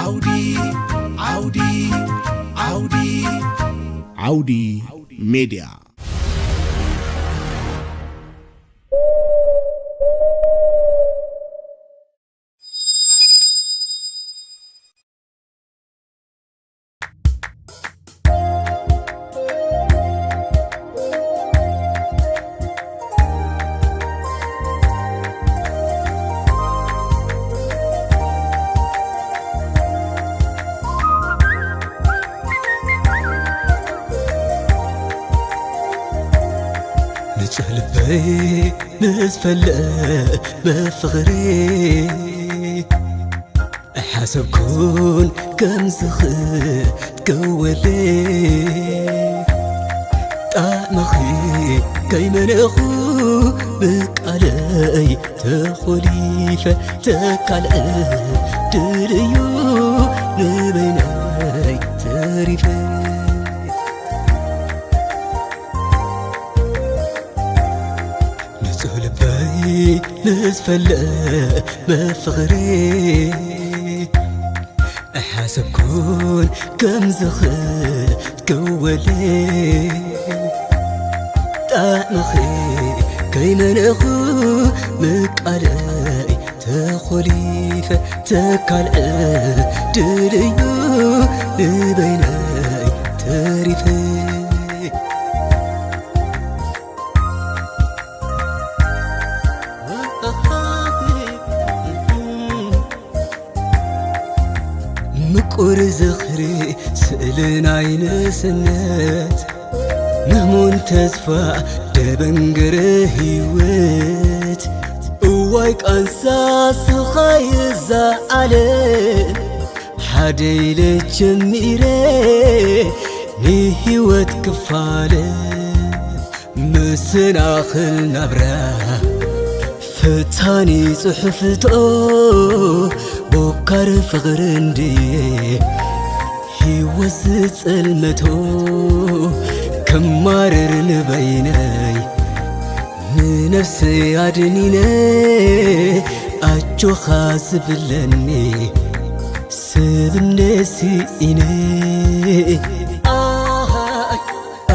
ዓውዲ ዓውዲ ዓውዲ ዓውዲ ሜድያ። ንጹህ ልበይ ምስ ፈለመ ፍቕሪ ኣይሓሰብኩን ከም ዝኽትከወለይ ጣዕምኺ ከይመነኹ ብቃለይ ተኾሊፈ ተካልአ ድልዩ ንበይነይ ተሪፈ ንጹህ ልበይ ምስ ፈለመ ፍቕሪ ኣይሓሰብኩን ከም ዝኽትከወለይ ጣዕምኺ ከይመነኹ ምቃለይ ተኾሊፈ ተካልአ ድልዩ ንበይነይ ተሪፈ ምቁር ዝኽሪ ስእሊ ናይ ንእስነት ምህሙን ተስፋ ደበንገረ ህይወት እዋይ ቃንሳ ስኻይ እዛ ዓለም ሓደ ኢለ ጀሚረ ንህይወት ክፋለ መሰናኽል ናብራ ፈታኒ ጽሑፍቶ ቦካር ፍቕሪ እንድየ ህይወት ዝጸልመቶ ከማርር ንበይነይ ንነፍሰይ ኣድኒነ ኣጆኻ ዝብለኒ ስብነሲ ኢነ ኣሃ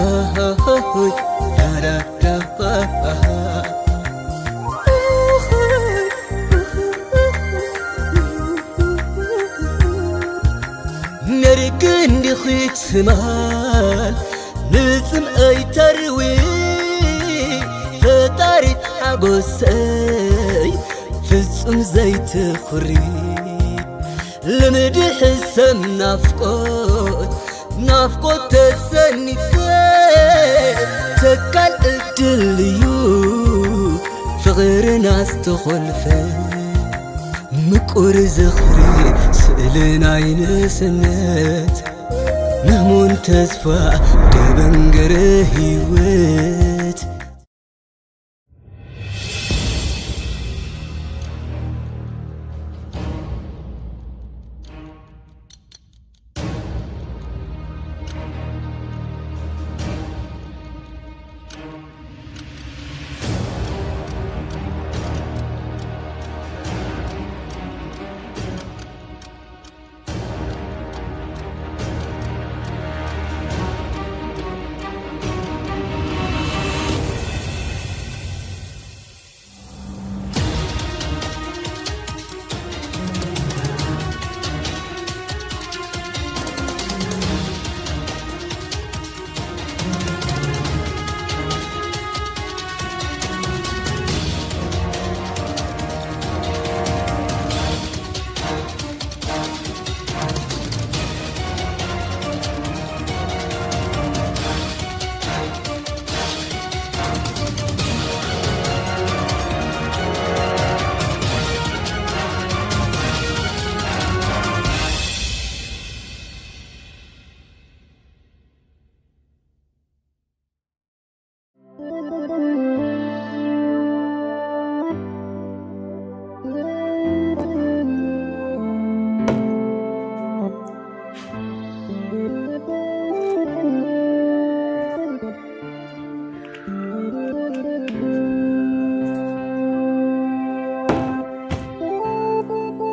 ኣሃ ዳዳዳ ነርክ እንዲኺ ትማል ንጽምኣይ ተርዊ ፈጣሪት ሓጎሰይ ፍጹም ዘይትኹሪ ልምዲ ሕሰም ናፍቆት ናፍቆት ተሰኒፈ ተካል ዕድል እዩ ፍቕርና ዝተኾልፈ ምቁር ዝኽሪ ስእሊ ናይ ንእስነት ምህሙን ተስፋ ደበንገረ ህይወት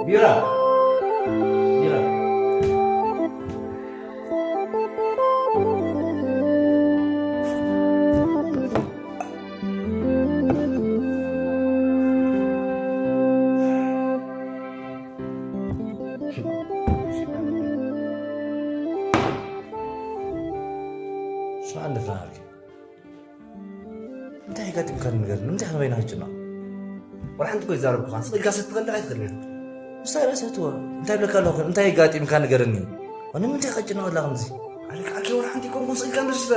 ቢራ፣ ቢራ። ኣጋጢምካ ንገር ንምንታይ ከበይና ክጭና? ወላ ሓንቲ ኮ ይዛረብኩኻ ስቕ ኢልካ ሰትኸልካ ኣይትኽእልን። ምስታይ ራእሲ ትወ እንታይ ብለካ ኣለኹ? እንታይ ኣጋጢምካ ንገረኒ። ወ ንምንታይ ከጭና ወላ ከምዚ? ኣልካ ኣኪ ወላ ሓንቲ ኮንኩን ስቕ ኢልካ ንስተ።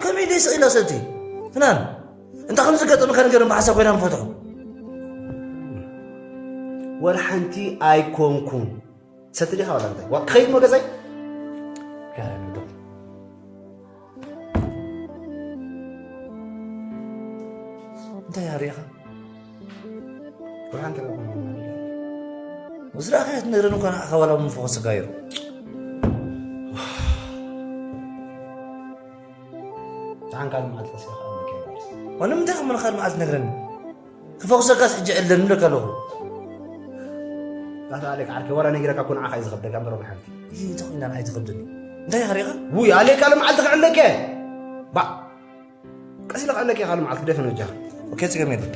ከመይ ደይ ስቕ ኢላ ሰቲ? ፍናን እንታ ከምዚ ገጠምካ ንገረን ብሓሳብ ኮይና ንፈትሖ። ወላ ሓንቲ ኣይኮንኩን። ሰቲ ዲኻ ወላ እንታይ? ዋ ክኸይድ ሞ ገዛይ? እንታይ ኣሪኻ? ብርሃን ተረኽቦ። ዝረኣኻዮ ትነግረን እኳ ንዓኻ ዋላ ምንፈኾ ስጋዮ። ብርሃን ካልእ መዓልቲ ቀስ ኢልካ ኣምልክ እያ ማለት። ዋላ ንምንታይ ከም ካልእ መዓልቲ ትነግረኒ? ክፈኹሰካስ ሕጂ ዕለን ንብለካ ኣለኹ። ኣታ ኣሌክ ዓርከይ ዋላ ነጊረካ እኮ ንዓኻ እዩ ዝኸብደካ እምበር ወላ ሓንቲ። ይህ ተኾይና ንዓይ ትኸብደኒ። እንታይ ኢኻ ሪኻ? ውይ ኣሌክ ካልእ መዓልቲ ክዕለክ እየ። ባ ቀስ ኢለ ክዕለክ እየ ካልእ መዓልቲ ክደፍን ወጃኻ። ኦኬ፣ ጽገም የለን።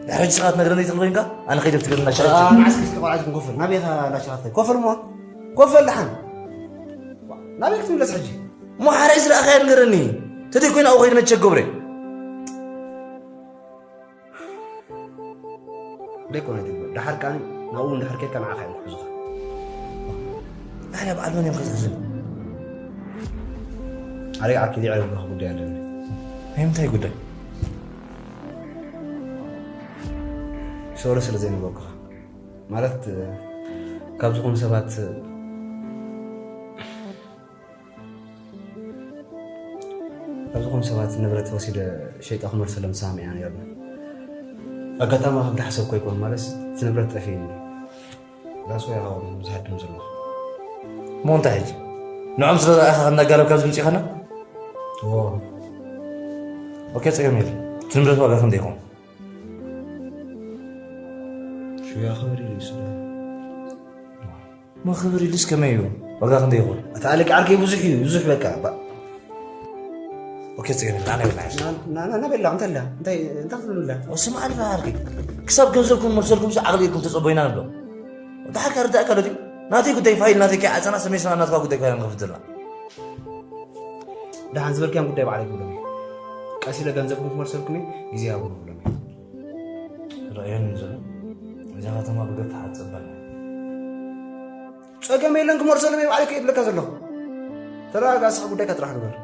ድሕሪ ሕጂ ስኻ ትነግረኒ ትብል ኮይንካ፣ ኣነ ከይደ ትብለና ሸረቲ። ንዓስኪ እስኪ ቆልዓ ትኩን ኮፈል። ናበይ ኢኻ ላሸኻትከ? ኮፈል እሞ። ኮፈል ደሓን። ናበይ ክትምለስ ሕጂ? እሞ ሓራይ ዝረኣኻዮ ንገረኒ። ተደይ ኮይና ኣብኡ ከይደ መቸ ገብረ። ደይኮነ ትግበር። ደሓር ከኣ ናብኡ እንድሕር ኬድካ ንዓኻ እዮም ክሕዙኻ። ኣነ በዓል መን እዮም ከትሕዙኒ? ኣረ ዓርኪ ዚዕረብካ ጉዳይ ኣለኒ። ናይ ምንታይ ጉዳይ? ሶሪ ስለ ዘይነበርኩኻ። ማለት ካብ ዝኾኑ ሰባት ካብ ዝኾኑ ሰባት ንብረት ወሲደ ሸይጠ ክመልሰሎም ተሰማሚዕና ነይርና። ኣጋጣሚ ከም ዝሓሰብኩ ኣይኮነን፣ ማለት እቲ ንብረት ጠፊእኒ። ዳስ ወይ ኣኻውም ዝሃድም ዘለኹ። እሞ እንታይ ሕጂ? ንዖም ስለ ረኣኻ ከናጋለብ ካብ ዝምፅእ ኸና? እዎ። ኦኬ፣ ፀገም የለ። እቲ ንብረት ዋጋ ክንደይ ይኸውን? ሽያ ክብር ኢሉ ይስለ። እሞ ክብር ኢሉስ ከመይ እዩ? ዋጋ ክንደይ ይኸውን? እቲ ኣለቂ ዓርከይ ብዙሕ እዩ፣ ብዙሕ በቃ። ባ- ኦኬ፣ ጽገን፣ ኣነ ብላ። ና-፣ ና-፣ ና-፣ ናበላ፣ እንታይ ኣላ? እንታይ፣ እንታይ ክትብሉ ኣላ? ስምዓኒ፣ ዓርከይ። ክሳብ ገንዘብኩም መልሰልኩም፣ ዓቕሊ ኢልኩም ተጸበዩና ንብሎ። ደሓር ከኣ ርዳእ ከሎ ድዩ? ናተይ ጉዳይ ፋይል ናተይ ከይዓጸና፣ ሰመይ ስና ናትካ ጉዳይ ኮይና ንኸፍት ዘለና። ደሓን ዝበልክያን ጉዳይ ባዕለይ ክብሎም እየ። ቀስ ኢለ ገንዘብኩም ክመልሰልኩም እየ፣ ግዜ ሃቡኒ ክብሎም እየ። ረኣየኒ ዘሎ። እዛ ከተማ ብገፍ ተሓጸበና። ጸገም የለን፣ ክመልሰሎም እየ ባዕለይ ከይብለካ ዘለኹ። ተረጋጋ፣ እስኻ ጉዳይካ ጥራሕ ንበር።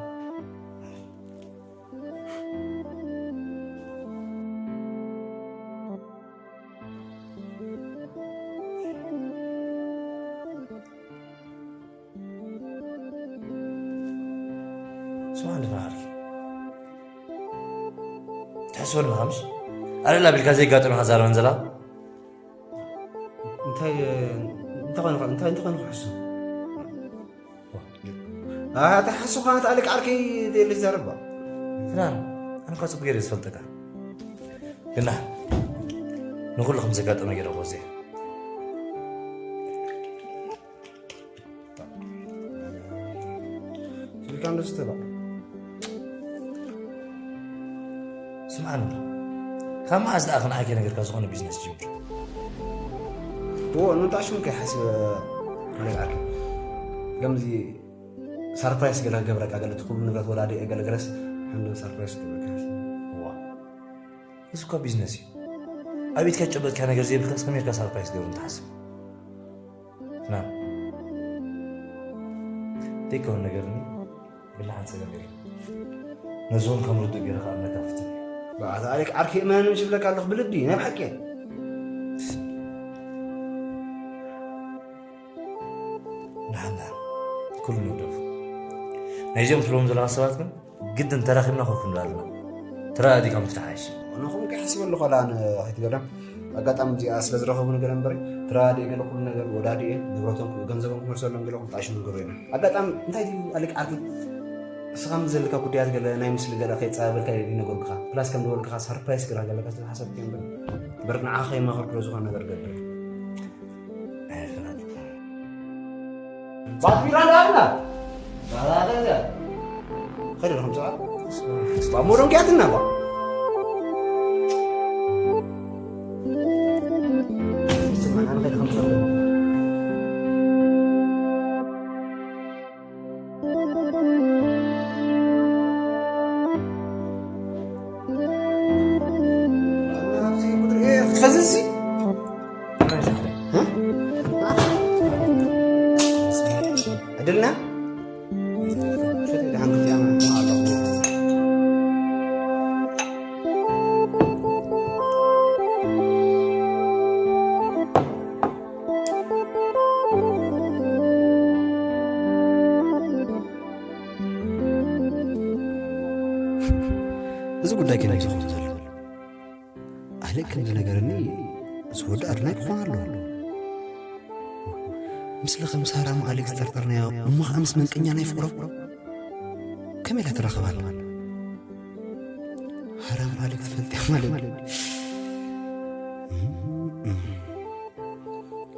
ስማዕ እንዶ በሃር። ትሕስበኒ ኣለኻ ምሽ? ኣለላ ቢልካ ዘይጋጥም ኢኻ ዛረበን ዘላ? እንታይ፣ እንታይ ኮይኑ፣ እንታይ፣ እንታይ ኮይኑ ክሕሱ? ኣታ ሓሱ ኻናት ኣልክ ዓርከይ ደሊ ዘረባ። ፍናን፣ ኣነ እኳ ጽቡቅ ገይረ ዝፈልጠካ። ግና ንኹሉ ከም ዘጋጠመ ገይረ እኮ እዜ። ስልካ እንደሱ ተባ። ስምዓኒ፣ ካብ መዓዝ ደኣ ክንዓይከ ነገርካ ዝኾነ ቢዝነስ ጅምር? እዎ፣ ንምንታይ ሽሙ ከይሓስብ ኣነ ዓርከይ። ከምዚ ሰርፕራይዝ ገለ ክገብረካ፣ ገለ እቲ ኩሉ ንብረት ወላዲ እየ፣ ገለ ገለስ ሓንዶ ሰርፕራይዝ ክገብረካ ሓሲበ። እዋ፣ እዚ እኳ ቢዝነስ እዩ። ኣብ ኢድካ ዝጨበጥካ ነገር ዘይብልካስ ከመይ ኢልካ ሰርፕራይዝ ገብሩ እንትሓስብ? ና፣ ደይከውን ነገር እኒ ብላዕን ጸገም የለን። ነዚ እውን ከም ርዱእ ገይረ ክኣምነካ ክፍትን እየ። ብኣታ ኣሌክ ዓርከይ እመነኒ ምስ ይብለካ ኣለኹ ብልቢ፣ ናይ ብሓቂ እየ። ንሓና ኩሉ ንግደፉ። ናይዚኦም ትብሎም ዘለኻ ሰባት ግን ግድን ተራኺብና ኮፍ ክንብል ኣለና። ተረዳዲእካ ምፍታሕ ኣይሽ። ንኹም ከይሓስበሉ ኸላ ን-፣ ኣይትገርም። ኣጋጣሚ እዚኣ ስለ ዝረኸቡ ነገር እምበር፣ ተረዳዲእ ገለ ኩሉ ነገር ወዳዲኤ፣ ንብረቶም፣ ገንዘቦም ክመልሰሎም ገለ ኩሉ ጣሽሙ ንገሩ ኢና። ኣጋጣሚ እንታይ ድዩ ኣሊክ ዓርኪ? እስኻ ምስ ዘለካ ጉዳያት ገለ ናይ ምስሊ ገለ ከይጸባበልካ ይነገሩካ። ፕላስ ከም ደወልካ ሰርፕራይዝ ገለ ገለካ ስለ ሓሰብክ እምበር፣ እምበር ንዓኻ ከይማኸርኩ ዶ ዝኾነ ነገር ገብር? ኣይፍረድ። ባትቢራ ዳርና ባላገዛ። ኸይደ ኹም ሰዓት። ባሞሮን ኪያትና ባ። ስማና ኸይደ ኹም ሰዓት። እንታይ ከን እዩ ዝኸውን ዘሎ? ኣሌክ ከም ዝነገረኒ፣ ዝወዲ ኣድናቂ ክኾን ኣለዎ። ምስለ ከም ሳራ ኣሌክ ዝጠርጠርናዮ፣ እሞ ኸዓ ምስ መንቀኛ ናይ ፍቕሮም ከመይ ኢላ ትራኸብ ኣላ? ሃራም ኣሌክ ትፈልጥያ ማለት።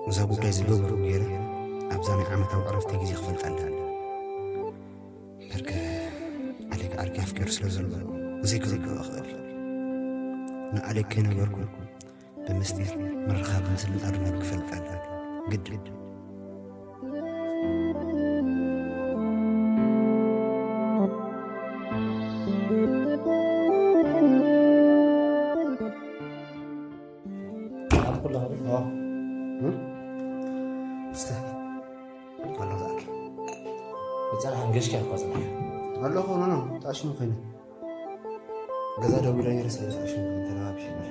እዛ ጉዳይ ዝገብሩ ገይረ ኣብዛ ናይ ዓመታዊ ዕረፍቲ ግዜ ክፈልጣ ኣለኒ። በርከ ኣሌክ ዓርኪ ኣፍቂሩ ስለ ዘሎ ዘይክዝግቦ እኽእል። ንኣሌክ ከይነገርኩ ብምስጢር ምርኻብ ምስልን ኣድናቂ ክፈልጥ ኣለኒ። ግድን። እስተ ኣሎ ዝኣኪ ብፀናሕ ገሽካ እኳ ፅናሕ ኣለኹ። ኖ ኖ ጣሽሙ ኮይነ ገዛ ደው ኢለ ነይረ። ስለ ዝሓሽሙ ተረባብሽ ይበል።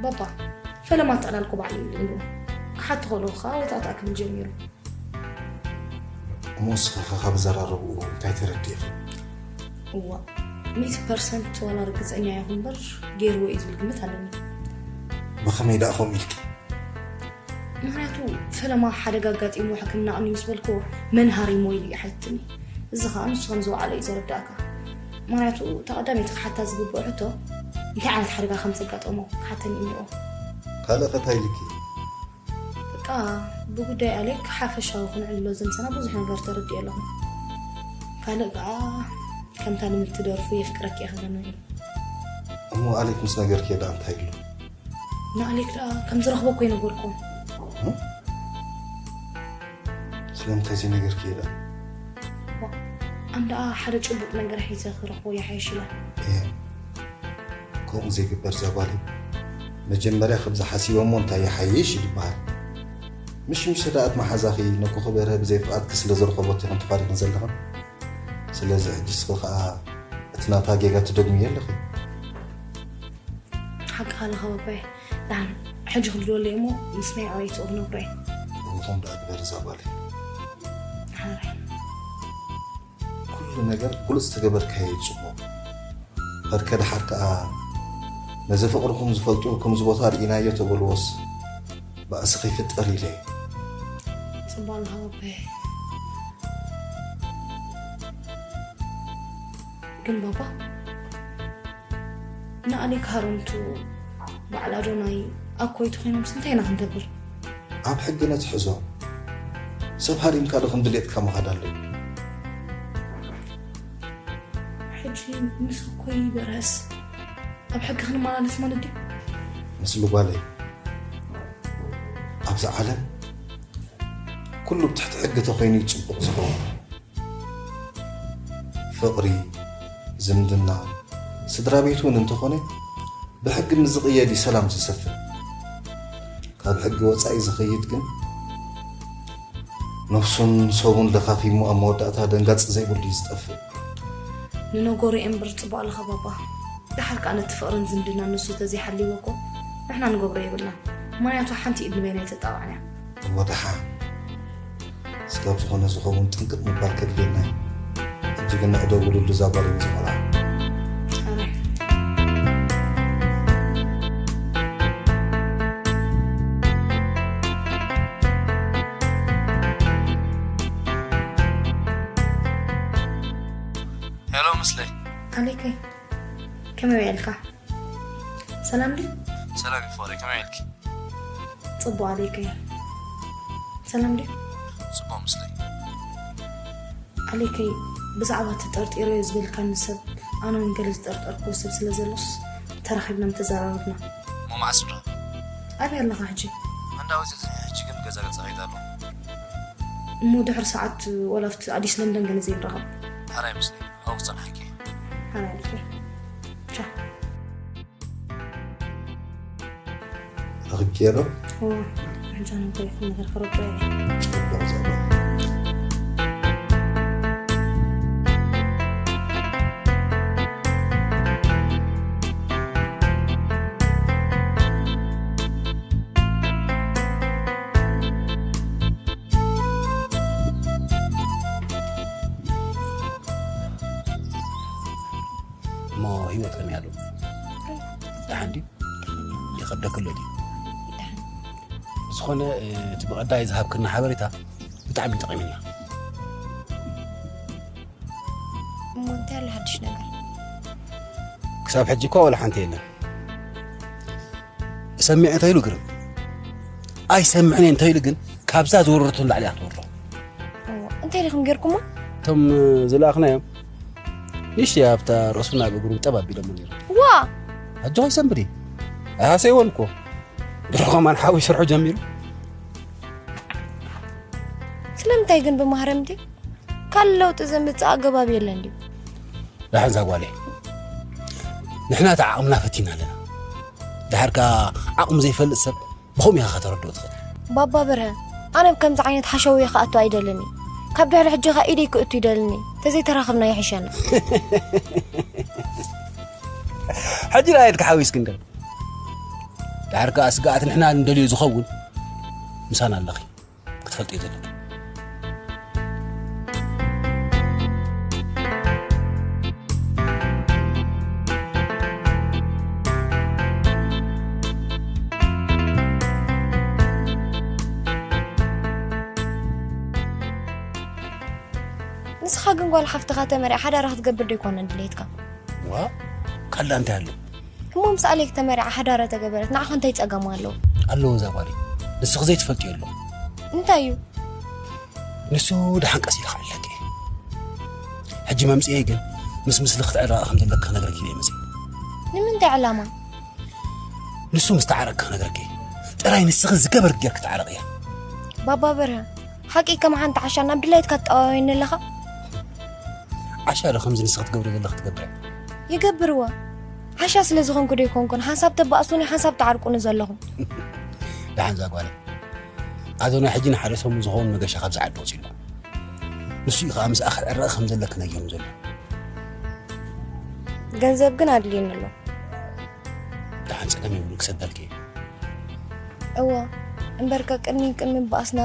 ባባ ፈለማ ኣጠላልኩ ባዕሉ ኢሉ ክሓቲ ከለኹ ከዓ ወታእታእ ክብል ጀሚሩ። እሞ ንስኺ ኸ ካብ ኣዘራርብኡ እንታይ ተረዲእኺ? እዋእ ሚእቲ ፐርሰንት ዋላ ርግፀኛ ይኹን እምበር ገይርዎ እዩ ዝብል ግምት ኣለኒ። ብኸመይ ደኣ ከምኡ ኢልኪ? ምኽንያቱ ፈለማ ሓደጋ ኣጋጢምዎ ሕክምና ኣቕንዩ ምስ በልክዎ መን ሃሪሞ ኢሉ እዩ ሓቲትኒ። እዚ ኸዓ ንሱ ከም ዝወዓሎ እዩ ዘረድኣካ። ምኽንያቱ እታ ቀዳመይቲ ክሓታ ዝግብኦ ሕቶ እንታይ ዓይነት ሓደጋ ከም ዘጋጠሞ ክሓተኒ እዩ እኒኦ። ካልእ ኸ እንታይ ኢልኪ? በቃ ብጉዳይ ኣሌክ ሓፈሻዊ ክነዕልሎ ዘምሰና ብዙሕ ነገር ተረዲኤ ኣለኹ። ካልእ ከዓ ከምታ ንምትደርፉ የፍቅረኪ እየ ክብለኒ እዩ። እሞ ኣሌክ ምስ ነገርክዮ ደኣ እንታይ ኢሉ? ንኣሌክ ደኣ ከም ዝረኽቦ እኮ ይነገርኩም። ስለምንታይ ዘይነገርክዮ ደኣ? ኣነ ደኣ ሓደ ጭቡጥ ነገር ሒዘ ክረኽቦ ይሓይሽ ኢለ። ከምኡ ዘይግበር ዛጓል እዩ። መጀመርያ ከምዚ ሓሲበ እሞ እንታይ ይሓይሽ እዩ ዝበሃል። ምሽ ምሽ ደኣ እቲ መሓዛኺ ነኩ ክበርሀ ብዘይ ፍቓድኪ ስለ ዝረኸቦት ኢኽን ተፋሪኽን ዘለኽን። ስለዚ ሕጂ እስኺ ኸኣ እቲ ናታ ጌጋ ትደግምዮ ኣለኺ። ሓቅኻ ኣለኻ ባባየ። ደሓን ሕጂ ክድወለይ እሞ ምስ ናይ ኣባይትኡ ክነግሮ እየ። እውቶም ደኣ ግበር እዛ ጓለይ። ሓራይ ኩሉ ነገር ግሉጽ ተገበርካዮ እዩ ጽቡቕ። በርከ ደሓር ከኣ ነዚ ፍቕርኹም ዝፈልጡ ከምዚ ቦታ ርኢናዮ ተበልዎስ ባእሲ ከይፍጠር ኢለ እየ። ጽቡቕ ኣለኻ ባባየ። ግን ባባ ንኣሌክ ሃረምቱ በዓል ኣዶናይ ኣኮይ ተኾይኖምስ እንታይ ኢና ክንገብር? ኣብ ሕጊ ነትሕዞ። ሰብ ሃሪምካ ዶ ከም ድሌትካ ምኻድ ኣለዎ? ሕጂ ምስ ኣኮይ በርሀስ ኣብ ሕጊ ክንመላለስ ማለት ድዩ? ምስሉ ጓለይ ኣብዚ ዓለም ኩሉ ብትሕቲ ሕጊ ተኾይኑ እዩ ጽቡቕ ዝኸውን። ፍቕሪ፣ ዝምድና፣ ስድራ ቤት እውን እንተኾነ ብሕጊ ምስ ዝቕየድ እዩ ሰላም ዝሰፍን። ካብ ሕጊ ወፃኢ ዝኸይድ ግን ነፍሱን ሰቡን ለኻኺሙ ኣብ መወዳእታ ደንጋፂ ዘይብሉ እዩ ዝጠፍእ። ንነገሩ እየ እምበር ፅቡቕ ኣለኻ ባባ። ደሓር ከዓ ነቲ ፍቕርን ዝምድናን ንሱ ተዘይሓልይዎ እኮ ንሕና ንገብሮ የብልና። ምኽንያቱ ሓንቲ ኢድ ንበይና ኣይተጣባዕን እያ። እሞ ደሓን ስጋብ ዝኾነ ዝኸውን ጥንቅቕ ምባል ከድልየና እዩ። ሕጂ ግን ንዕደውልሉ እዛ ጓል እዩ ዝመርዓ። ሄሎ ምስለይ። ኣሌከይ ከመይ ውዒልካ? ሰላም ድዩ? ሰላም ይፈሪ ከመይ ኢልኪ? ጽቡቕ ኣሌከይ። ሰላም ድዩ? ጽቡቕ ምስለይ። ኣሌከይ ብዛዕባ እቲ ጠርጢረዮ ዝበልካኒ ሰብ ኣነ እውን ገለ ዝጠርጠርክዎ ሰብ ስለ ዘሎስ ተራኺብና ምተዘራረብና። እሞ መዓስ ንራኸብ? ኣበይ ኣለኻ ሕጂ? ኣንዳ ወፂእ ዝኒሀ ሕጂ ግን ገዛ ገዛ ከይድ ኣለኹ። እሞ ድሕሪ ሰዓት ወላ ኣብቲ ኣዲስ ለንደን ገለ ዘይንራኸብ? ሓራይ ምስለይ ኣብኡ ክፀንሓኪ። ሓራይ ኣሌከይ። ቻው። ረኺብክዮ ዶ? እዋ ሕጂ ኣነ እንታይ ይኹን ነገር ክረዶ እየ። ጽቡቕ ዘባ። ክኸደክሎ ድዩ? ዝኾነ እቲ ብቐዳይ ዝሃብክና ሓበሬታ ብጣዕሚ ጠቒምና። እሞ እንታይ ኣሎ ሓድሽ ነገር? ክሳብ ሕጂ እኳ ወላ ሓንቲ የለን። እሰምዕ እንተኢሉ ግርም፣ ኣይሰምዕን እንተኢሉ ግን ካብዛ ዝወረደቶ ንላዕሊ ኣትወርዶ። እንታይ ኢኹም ጌርኩሞ? እቶም ዝለኣኽናዮም ንእሽተይ ኣብታ ርእሱን ኣብ እግሩን ጠብ ኣቢሎሞ ነይሮም። ዋ ኣጆኻ ይሰንብድ ኣይሃሰይዎን እኮ። ድሮ ከማን ሓዊ ስርሑ ጀሚሩ። ስለምንታይ ግን ብማህረምቲ ካልእ ለውጢ ዘምፅእ ኣገባብ የለን ድዩ? ዳሕን ዛጓለይ ንሕና እቲ ዓቕምና ፈቲና ኣለና። ድሓር ከኣ ዓቕሙ ዘይፈልጥ ሰብ ብኸምኡ ኢኻ ከተረድኦ ትኽእል። ባባ በርሀ፣ ኣነ ብከምዚ ዓይነት ሓሸውየ ክኣቱ ኣይደልን እየ። ካብ ድሕሪ ሕጂ ኸኣ ኢደይ ክእቱ ይደልን እየ። ተዘይተራኸብና ይሕሸና። ሕጂ ዳኣ ኢድካ ሓዊስኪ እንዶ ድሓር ከኣ ስግኣት ንሕና እንደልዮ ዝኸውን ምሳና ኣለኺ ክትፈልጥዮ ዘለኪ። ንስኻ ግን ጓል ሓፍትኻ ተመርያ ሓዳራ ክትገብር ዶ ኣይኮነን ድሌትካ? ዋ ካላ እንታይ ኣሎ? እሞ ምስ ኣሌክ ተመርያ ሓዳራ ተገበረት ንዓኻ እንታይ ጸገም ኣለዎ? ኣለዎ እዛ ጓለይ ንስኺ ዘይትፈልጥዮ ኣሎ። እንታይ እዩ? ንሱ ደሓን ቀስ ኢለ ክዕለኪ። ሕጂ መምፅኤ ግን ምስ ምስሊ ክትዕረቂ ከም ዘለኪ ክነግረኪ ኢለ መፅእ። ንምንታይ ዕላማ? ንሱ ምስ ተዓረቂ ክነግረኪ። ጥራይ ንስኺ ዝገበርክ ጌርኪ ተዓረቂ እያ። ባባ በርሀ ሓቂ ከም ሓንቲ ዓሻ ናብ ድላይትካ ትጠዋወየኒ ኣለኻ? ዓሻ ዶ ከምዚ ንስኺ ትገብሪ ዘለኺ ትገብር እያ? ይገብርዎ ዓሻ ስለ ዝኾንኩ ዶ ይኮንኩን ሓንሳብ ተባእሱኒ ሓንሳብ ተዓርቁኒ ዘለኹም? ደሓን እዛ ጓለይ ኣዶናይ ሕጂ ንሓደ ሰሙን ዝኸውን መገሻ ካብዚ ዓዲ ወፂኡ ኣሎ። ንሱ እዩ ከዓ ምስኣ ክትዕረቂ ከም ዘለኪ ነጊሩኒ ዘሎ። ገንዘብ ግን ኣድልየኒ ኣሎ። ደሓን ፀገም የብሉ ክሰደልኪ እየ። እወ እምበርከ ቅድሚ ቅድሚ ባእስና